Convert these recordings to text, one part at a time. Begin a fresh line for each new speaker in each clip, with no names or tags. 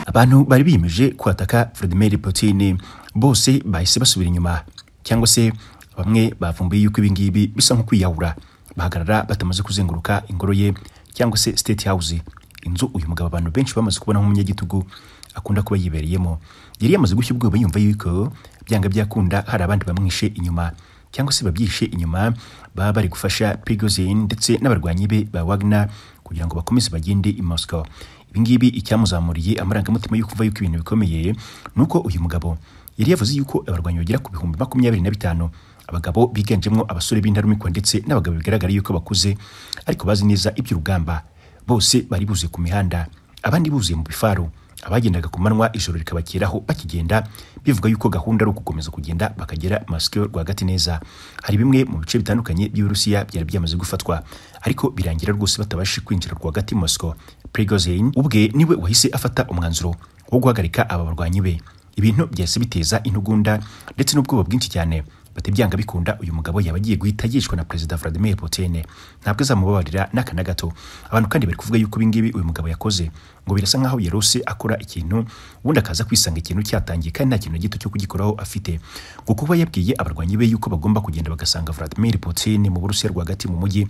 Abantu bari biyemeje kwataka Vladimir Putin bose bahise basubira inyuma, cyangwa se bamwe bavumbuye yuko ibi ngibi bisa nko kwiyahura, bahagarara batamaze kuzenguruka ingoro ye cyangwa se State House, inzu uyu mugabo abantu benshi bamaze kubona nk'umunyagitugu akunda kuba yibereyemo. Yari yamaze gushya ubwoba yumva yuko byanga byakunda hari abandi bamwishe inyuma cyangwa se babyishe inyuma, baba bari gufasha Prigozhin ndetse n'abarwanyi be ba Wagner kugira ngo bakomeze bagende i Moscow. Ibi ngibi icyamuzamuriye amarangamutima yo kuva yuko ibintu bikomeye nuko uyu mugabo yari yavuze yuko abarwanyi bagera ku 25,000, abagabo biganjemo abasore b'intarumikwa ndetse n'abagabo bigaragara yuko bakuze ariko bazi neza iby'urugamba, bose bari buzuye ku mihanda, abandi buzuye mu bifaru, abagendaga ku manywa ijoro rikabakeraho bakigenda, bivuga yuko gahunda ari ugukomeza kugenda bakagera Moscow rwagati neza. Hari bimwe mu bice bitandukanye by'Uburusiya byari byamaze gufatwa, ariko birangira rwose batabashije kwinjira rwagati Moscow. Prigozhin ubwe niwe wahise afata umwanzuro wo guhagarika aba barwanyi be. Ibintu byahise biteza intugunda ndetse n'ubwoba bwinshi cyane. Bati byanga bikunda uyu mugabo yaba agiye guhita yicwa na Perezida Vladimir Putin, ntabwo azamubabarira n'aka na gato. Abantu kandi bari kuvuga yuko ibingibi uyu mugabo yakoze ngo birasa nkaho yarose akora ikintu ubundi akaza kwisanga ikintu cyatangiye kandi nta kintu gito cyo kugikoraho afite, ngo kuba yabwiye abarwanyi be yuko bagomba kugenda bagasanga Vladimir Putin mu Burusiya rwagati mu mujyi,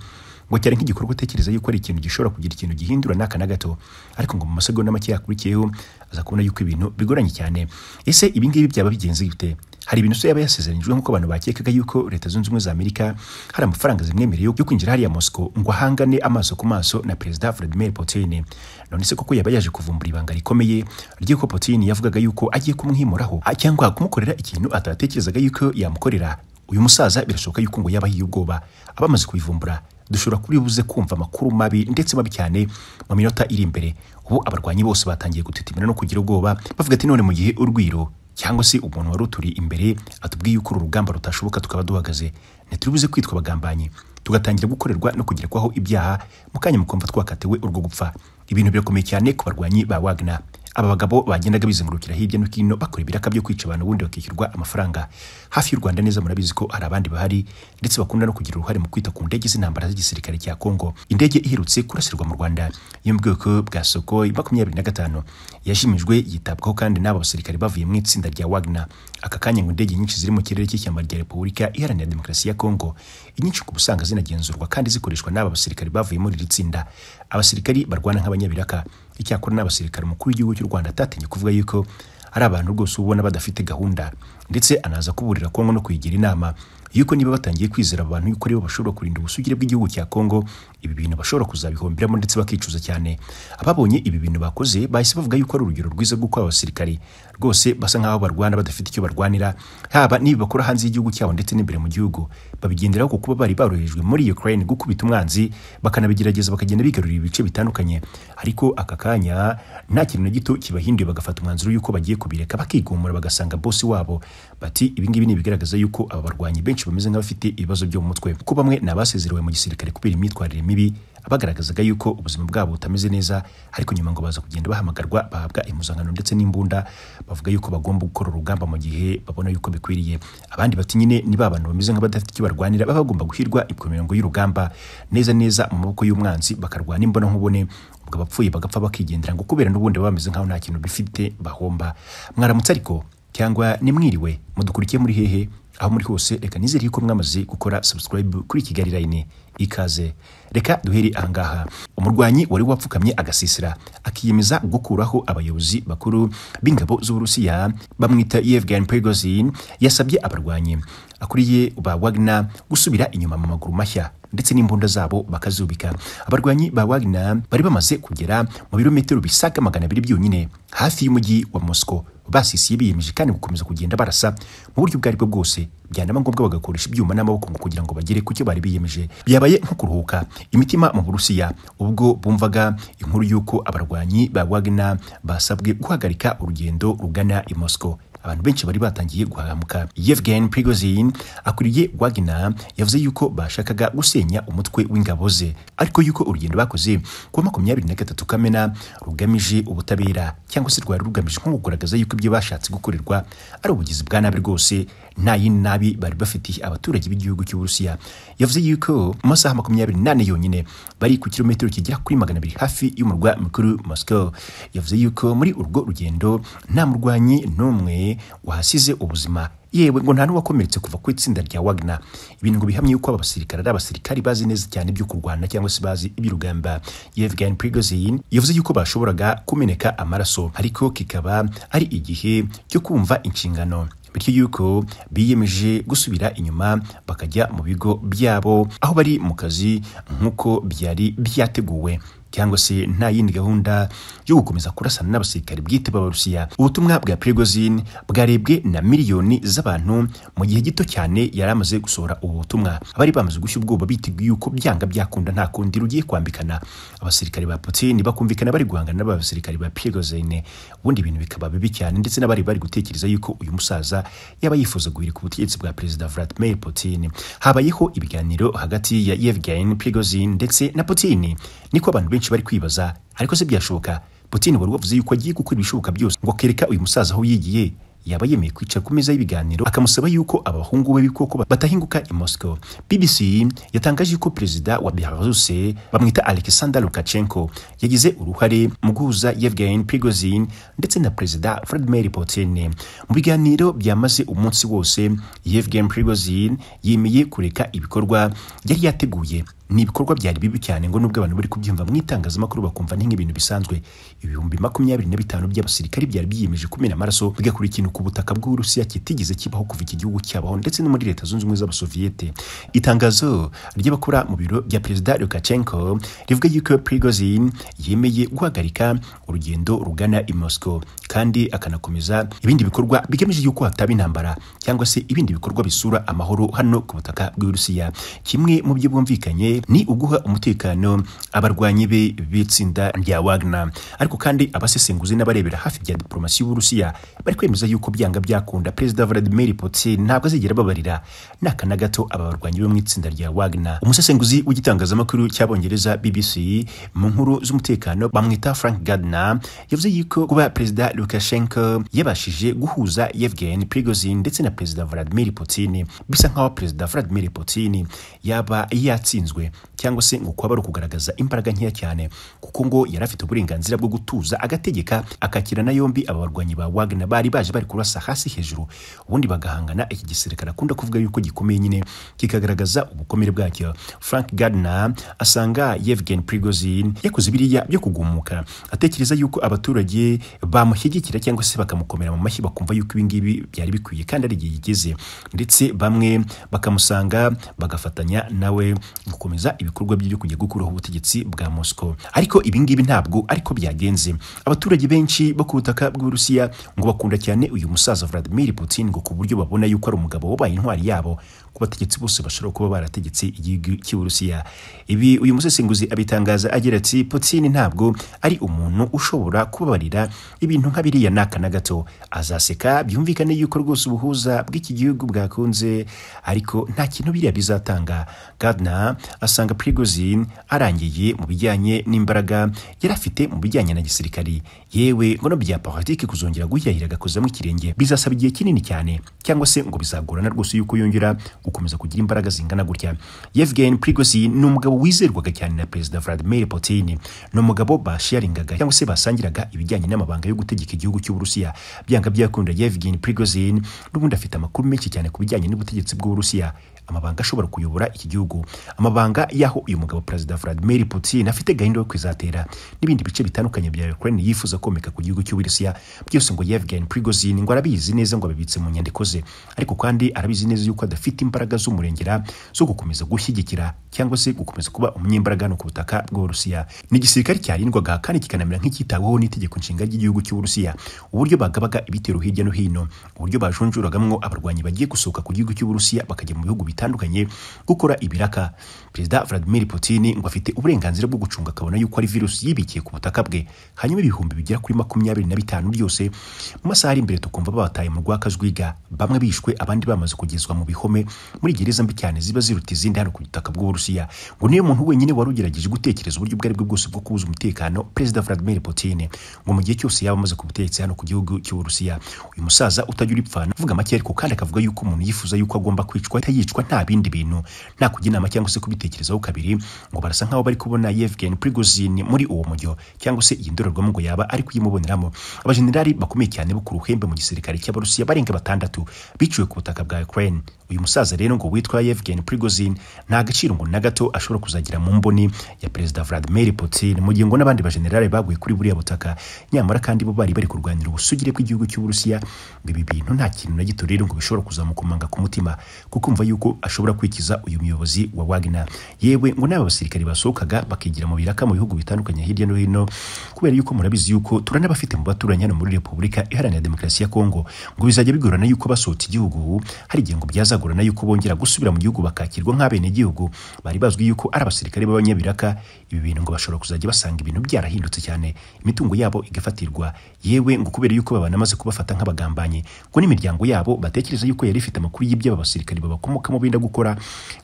ngo cyari nk'igikorwa utekereza yuko ari ikintu gishobora kugira ikintu gihindura n'aka na gato, ariko ngo mu masegonda make yakurikiyeho aza kubona yuko ibintu bigoranye cyane. Ese ibingibi byaba bigenze bite? Hari ibintu se yaba yasezeranyijwe nk'uko abantu bakekaga yuko Leta Zunze Ubumwe za Amerika hari amafaranga zimwemereye yo kwinjira hariya Moscow ngo ahangane amaso ku maso na Perezida Vladimir Putin. None se koko yaba yaje kuvumbura ibanga rikomeye ry'uko Putin yavugaga yuko agiye kumwimuraho cyangwa kumukorera ikintu atatekerezaga yuko yamukorera? Uyu musaza birashoboka yuko ngo yaba ahiye ubwoba. Abamaze kubivumbura dushobora kuri buze kumva amakuru mabi ndetse mabi cyane mu minota iri imbere. Ubu abarwanyi bose batangiye gutitimira no kugira ubwoba, bavuga ati none mu gihe urwiro cyangwa se umuntu wari uturi imbere atubwiye yuko uru rugamba rutashoboka tukaba duhagaze, ntituribuze kwitwa abagambanyi tugatangira gukorerwa no kugerekwaho ibyaha, mu kanya mukumva twakatiwe urwo gupfa. Ibintu birakomeye cyane ku barwanyi ba Wagner. Aba bagabo bagendaga bizengurukira hirya no hino bakora ibiraka byo kwica abantu ubundi bakishyurwa amafaranga. Hafi y'u Rwanda neza murabizi ko hari abandi bahari ndetse bakunda no kugira uruhare mu kwita ku ndege z'intambara z'igisirikare cya Kongo. Indege iherutse kurasirwa mu Rwanda yo mu bwoko bwa Sukhoi 25 yashimijwe yitabwaho kandi n'aba basirikare bavuye mu itsinda rya Wagner. Aka kanya ngo indege nyinshi ziri mu kirere cy'ishyamba rya Repubulika Iharanira Demokarasi ya Kongo, inyinshi ku busanga zinagenzurwa kandi zikoreshwa n'aba basirikare bavuye muri iri tsinda. Abasirikari barwana nk'abanyabiraka. Icyakora n'abasirikare umukuru w'igihugu cy'u Rwanda atatinye kuvuga yuko ari abantu rwose ubona badafite gahunda, ndetse anaza kuburira Kongo no kuyigira inama yuko niba batangiye kwizera abantu yuko aribo bashobora kurinda ubusugire bw'igihugu cya Kongo, ibi bintu bashobora kuzabihomberamo ndetse bakicuza cyane. Ababonye ibi bintu bakoze bahise bavuga yuko ari urugero rwiza rw'uko abasirikari rwose basa nkaho barwana badafite icyo barwanira, haba niba bakora hanze y'igihugu cyabo ndetse n'imbere mu gihugu, babigenderaho kuko bari baroherejwe muri Ukraine gukubita umwanzi, bakanabigerageza bakagenda bigarurira ibice bitandukanye, ariko aka kanya nta kintu na gito kibahinduye, bagafata umwanzuro yuko bagiye kubireka bakigumura bagasanga bosi wabo. Bati ibi ngibi ni ibigaragaza yuko aba barwanyi benshi bameze nk'abafite ibibazo byo mu mutwe, kuko bamwe ni abasezerewe mu gisirikare kubera imyitwarire mibi, abagaragazaga yuko ubuzima bwabo butameze neza, ariko nyuma ngo baza kugenda bahamagarwa bahabwa impuzankano ndetse n'imbunda, bavuga yuko bagomba gukora urugamba mu gihe babona yuko bikwiriye. Abandi bati nyine ni ba bantu bameze nk'abadafite icyo barwanira, baba bagomba guhirwa ku mirongo y'urugamba neza neza mu maboko y'umwanzi, bakarwana imbona nkubone, ubwo abapfuye bagapfa bakigendera, ngo kubera n'ubundi baba bameze nkaho nta kintu bifite bahomba. Mwaramutse ariko cyangwa nimwiriwe, mudukurikiye muri hehe aho muri hose, reka nizere yuko mwamaze gukora subscribe kuri Kigali Line. Ikaze, reka duhere ahangaha. Umurwanyi wari wapfukamye agasisira akiyemeza gukuraho abayobozi bakuru b'ingabo z'Uburusiya bamwita Yevgeny Prigozhin, yasabye abarwanyi akuriye ba Wagner gusubira inyuma mu maguru mashya ndetse n'imbunda zabo bakazubika. Abarwanyi ba Wagner bari bamaze kugera mu birometero bisaga 200 byonyine hafi y'umujyi wa Moscow, basisiye biyemeje kandi gukomeza kugenda barasa mu buryo ubwo aribwo bwose, byanaba ngombwa bagakoresha ibyuma n'amaboko ngo kugira ngo bagere ku cyo bari biyemeje. Byabaye nko kuruhuka imitima mu Burusiya ubwo bumvaga inkuru y'uko abarwanyi ba Wagner basabwe guhagarika urugendo rugana i Moscow. Abantu benshi bari batangiye guhahamuka. Yevgeny Prigozhin akuriye Wagner yavuze yuko bashakaga gusenya umutwe w'ingabo ze, ariko yuko urugendo bakoze kuwa 23 Kamena rugamije ubutabera, cyangwa se rwari rugamije nko kugaragaza yuko ibyo bashatse gukorerwa ari ubugizi bwa nabi rwose, nta yindi nabi bari bafitiye abaturage b'igihugu cy'Uburusiya. Yavuze yuko mu masaha 24 yonyine bari ku kilometero kigera kuri 200 hafi y'umurwa mukuru Moscow. Yavuze yuko muri urwo rugendo nta murwanyi n'umwe wahasize ubuzima, yewe ngo nta n'uwakomeretse kuva ku itsinda rya Wagner. Ibintu ngo bihamye yuko aba basirikare ari abasirikari bazi neza cyane ibyo kurwana cyangwa se bazi iby'urugamba. Yevgeny Prigozhin yavuze yuko bashoboraga kumeneka amaraso, ariko kikaba ari igihe cyo kumva inshingano, bityo yuko biyemeje gusubira inyuma bakajya mu bigo byabo aho bari mu kazi nk'uko byari byateguwe, cyangwa se nta yindi gahunda yo gukomeza kurasana n'abasirikare bwite b'Abarusiya. Ubutumwa bwa Prigozhin bwarebwe na miliyoni z'abantu mu gihe gito cyane yari amaze gusohora ubu butumwa. Abari bamaze gushya ubwoba biteguye yuko byanga byakunda nta kundi rugiye kwambikana, abasirikare ba Putin bakumvikana bari guhangana n'abasirikare ba Prigozhin, ubundi ibintu bikaba bibi cyane. Ndetse n'abari bari gutekereza yuko uyu musaza yaba yifuza guhirika ubutegetsi bwa Perezida Vladimir Putin. Habayeho ibiganiro hagati ya Yevgeny Prigozhin ndetse na Putin, niko abantu benshi bari kwibaza, ariko se byashoboka? Putin wari wavuze yuko agiye gukora ibishoboka byose ngo akereka uyu musaza aho yigiye, yaba yemeye kwicara ku meza y'ibiganiro akamusaba yuko abahungu be b'ibikoko batahinguka i Moscow. BBC yatangaje yuko perezida wa Belarus bamwita Alexander Lukashenko yagize uruhare mu guhuza Yevgeny Prigozhin ndetse na perezida Vladimir Putin. Mu biganiro byamaze umunsi wose, Yevgeny Prigozhin yemeye kureka ibikorwa yari yateguye. Ni ibikorwa byari bibi cyane, ngo nubwo abantu bari kubyumva mu itangazamakuru bakumva ni nk'ibintu bisanzwe. 25,000 by'abasirikari byari byiyemeje kumena amaraso bigakora ikintu ku butaka bw'Uburusiya kitigeze kibaho kuva iki gihugu cyabaho, ndetse no muri Leta Zunze Ubumwe z'Abasoviyete. Itangazo ry'abakora mu biro bya Perezida Lukashenko rivuga yuko Prigozhin yemeye guhagarika urugendo rugana i Moscow, kandi akanakomeza ibindi bikorwa bigamije yuko hataba intambara cyangwa se ibindi bikorwa bisura amahoro hano ku butaka bw'Uburusiya. Kimwe mu byo bumvikanye ni uguha umutekano abarwanyi be b'itsinda rya Wagner. Ariko kandi abasesenguzi n'abarebera hafi bya diplomasi y'Uburusiya bari kwemeza yuko byanga byakunda Perezida Vladimir Putin ntabwo azigera ababarira n'aka na gato aba barwanyi bo mu itsinda rya Wagner. Umusesenguzi w'igitangazamakuru cy'Abongereza BBC mu nkuru z'umutekano bamwita Frank Gardner yavuze yuko kuba Perezida Lukashenko yabashije guhuza Yevgeny Prigozhin ndetse na Perezida Vladimir Putin bisa nkaho Perezida Vladimir Putin yaba yatsinzwe, cyangwa se ngo kwaba ari ukugaragaza imbaraga nkeya cyane, kuko ngo yari afite uburenganzira bwo gutuza agategeka akakirana yombi aba barwanyi ba Wagner bari baje bari kurasa hasi hejuru, ubundi bagahangana. Iki gisirikare akunda kuvuga yuko gikomeye nyine kikagaragaza ubukomere bwacyo. Frank Gardner asanga Yevgeny Prigozhin yakoze biriya byo kugumuka, atekereza yuko abaturage bamushyigikira cyangwa se bakamukomera mu mashyi bakumva yuko ibi ngibi byari bikwiye kandi ari igihe gigeze, ndetse bamwe bakamusanga bagafatanya nawe gukomeza ibikorwa bye byo kujya gukuraho ubutegetsi bwa Moscow. Ariko ibi ngibi ntabwo ariko byagenze. Abaturage benshi bo ku butaka bw'Uburusiya ngo bakunda cyane uyu musaza Vladimir Putin, ngo ku buryo babona yuko ari umugabo wabaye intwari yabo ku bategetsi bose bashobora kuba barategetse igihugu cy'Uburusiya. Ibi uyu musesenguzi abitangaza agira ati Putin ntabwo ari umuntu ushobora kubabarira ibintu nka biriya n'aka na gato, azaseka byumvikane yuko rwose ubuhuza bw'iki gihugu bwakunze, ariko nta kintu biriya bizatanga. Gardner asanga Prigozhin arangiye mu bijyanye n'imbaraga yari afite mu bijyanye na gisirikari, yewe ngo no bya politiki kuzongera guhirahira agakozamo ikirenge bizasaba igihe kinini cyane, cyangwa se ngo bizagorana rwose yuko yongera gukomeza kugira imbaraga zingana gutya. Yevgeny Prigozhin ni umugabo wizerwaga cyane na Perezida Vladimir Putin, ni umugabo basharingaga cyangwa se basangiraga ibijyanye n'amabanga yo gutegeka igihugu cy'Uburusiya. Byanga byakunda Yevgeny Prigozhin n'ubundi afite amakuru menshi cyane ku bijyanye n'ubutegetsi bw'Uburusiya, amabanga ashobora kuyobora iki gihugu, amabanga y'aho uyu mugabo Perezida Vladimir Putin afite gahunda yo kwizatera n'ibindi bice bitandukanye bya Ukraine yifuza komeka ku gihugu cy'Uburusiya. Byose ngo Yevgeny Prigozhin ngo arabizi neza, ngo abibitse mu nyandiko ze, ariko kandi arabizi neza yuko adafite imbaraga z'umurengera zo gukomeza gushyigikira cyangwa se gukomeza kuba umunyembaraga hano ku butaka bw'Uburusiya. Ni igisirikare cyarindwaga kandi kikanamera nk'icyitaweho n'itegeko nshinga ry'igihugu cy'Uburusiya. Uburyo bagabaga ibitero hirya no hino, uburyo bajonjoragamwo abarwanyi bagiye gusohoka ku gihugu cy'Uburusiya bakajya mu bihugu bitandukanye gukora ibiraka. Perezida Vladimir Putin ngo afite uburenganzira bwo gucunga akabona yuko ari virusi yibikiye ku butaka bwe, hanyuma ibihumbi bigera kuri 25 byose mu masaha ari imbere tukumva babataye mu rwakajwiga, bamwe bishwe abandi bamaze kugezwa mu bihome muri gereza mbi cyane ziba ziruta izindi hano ku butaka bw'Uburusiya. Ngo niyo muntu wenyine wari ugerageje gutekereza uburyo ubwo aribwo bwose bwo kubuza umutekano Perezida Vladimir Putin ngo mu gihe cyose yaba amaze ku butegetsi hano ku gihugu cy'Uburusiya. Uyu musaza utajya uripfana avuga make ariko kandi akavuga yuko umuntu yifuza yuko agomba kwicwa atayicwa nta bindi bintu, nta kujya inama cyangwa se kubitekerezaho kabiri, ngo barasa nkaho bari kubona Yevgeny Prigozhin muri uwo mujyo cyangwa se iyi ndorerwamo ngo yaba ari kuyimuboneramo. Abajenerali bakomeye cyane bo ku ruhembe mu gisirikare cy'Abarusiya barenga 6 biciwe ku butaka bwa Ukraine. Uyu musaza rero ngo witwa Yevgeny Prigozhin nta gaciro ngo na gato ashobora kuzagira mu mboni ya Perezida Vladimir Putin, mu gihe ngo n'abandi bajenerali baguye kuri buriya butaka nyamara kandi bo bari bari kurwanira ubusugire bw'igihugu cy'Uburusiya. Ngo ibi bintu nta kintu na gito rero ngo bishobora kuzamukomanga ku mutima, kuko umva yuko ashobora kwikiza uyu muyobozi wa Wagner. Yewe ngo n'aba basirikare basohokaga bakigira mu biraka mu bihugu bitandukanye hirya no hino, kubera yuko murabizi yuko turanabafite mu baturanyi hano muri Repubulika Iharanira Demokarasi ya Kongo, ngo bizajya bigorana yuko basohotse igihugu, hari igihe ngo byazagorana yuko bongera gusubira mu gihugu bakakirwa nk'abenegihugu bari bazwi yuko ari abasirikare b'abanyabiraka. Ibi bintu ngo bashobora kuzajya basanga ibintu byarahindutse cyane, imitungo yabo igafatirwa, yewe ngo kubera yuko babanamaze kubafata nk'abagambanyi, ngo n'imiryango yabo batekereza yuko yari ifite amakuru y'ibyo aba basirikare babakomokamo benda gukora,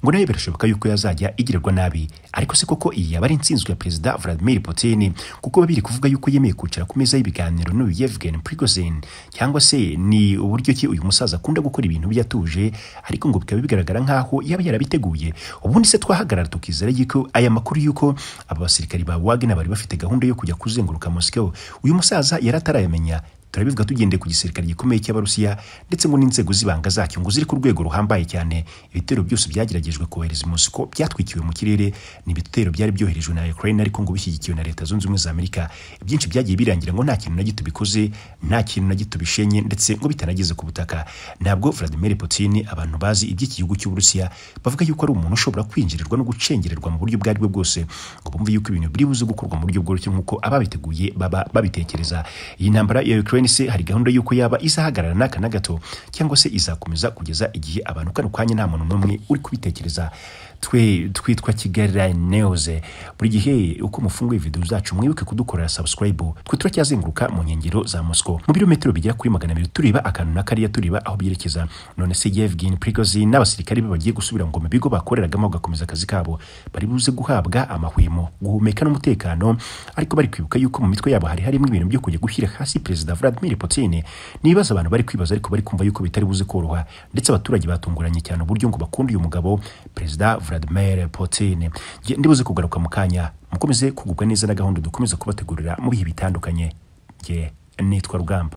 ngo nayo birashoboka yuko yazajya igirirwa nabi. Ariko se koko iyi yaba ari intsinzwe ya Perezida Vladimir Putin, kuko babiri kuvuga yuko yemeye kwicara ku meza y'ibiganiro n'uyu Yevgeny Prigozhin, cyangwa se ni uburyo ki uyu musaza akunda gukora ibintu byatuje, ariko ngo bikaba bigaragara nkaho yaba yarabiteguye. Ubundi se twahagarara tukizera yuko aya makuru yuko aba basirikari ba Wagner bari bafite gahunda yo kujya kuzenguruka Moscow, uyu musaza yaratarayamenya. Turabivuga tugendeye ku gisirikare gikomeye cy'Abarusiya ndetse ngo n'inzego z'ibanga zacyo ngo ziri ku rwego ruhambaye cyane. Ibitero byose byagerageje kohereza i Moscow byatwikiwe mu kirere, ni ibitero byari byoherejwe na Ukraine ariko ngo bishyigikiwe na Leta Zunze Ubumwe za Amerika. Ibyinshi byagiye birangira ngo nta kintu na gito bikoze, nta kintu na gito bishenye, ndetse ngo bitanageze ku butaka. Ntabwo Vladimir Putin abantu bazi iby'iki gihugu cy'Uburusiya bavuga yuko ari umuntu ushobora kwinjirirwa no gucengererwa mu buryo bwari bwo bwose, ngo bumve yuko ibintu biri buze gukorwa mu buryo bworoshye nk'uko ababiteguye baba babitekereza. Iyi ntambara ya Ukraine se hari gahunda yuko yaba izahagarara n'aka na gato, cyangwa se izakomeza kugeza igihe abantu kano kanya nta muntu n'umwe uri kubitekereza. Twe twitwa Kigali News, buri gihe uko mufunguye video zacu mwibuke kudukorera subscribe. Twe turacyazenguruka mu nkengero za Moscow mu birometero bigera kuri 200 tureba akantu na kariya, tureba aho byerekeza. None se Yevgeny Prigozhin n'abasirikare be bagiye gusubira ngo mu bigo bakoreragamo bagakomeza akazi kabo, bari buze guhabwa amahwemo, guhumeka n'umutekano, ariko bari kwibuka yuko mu mitwe yabo hari harimo ibintu byo kujya gushyira hasi Perezida Vladimir Putin. Nibaza abantu bari kwibaza ariko bari kumva yuko bitari buze koroha, ndetse abaturage batunguranye cyane uburyo ngo bakunda uyu mugabo Perezida Vladimir Putin. Ndibuze kugaruka mu kanya, mukomeze kugubwa neza na gahunda dukomeza kubategurira mu bihe bitandukanye. Nge nitwa Rugamba.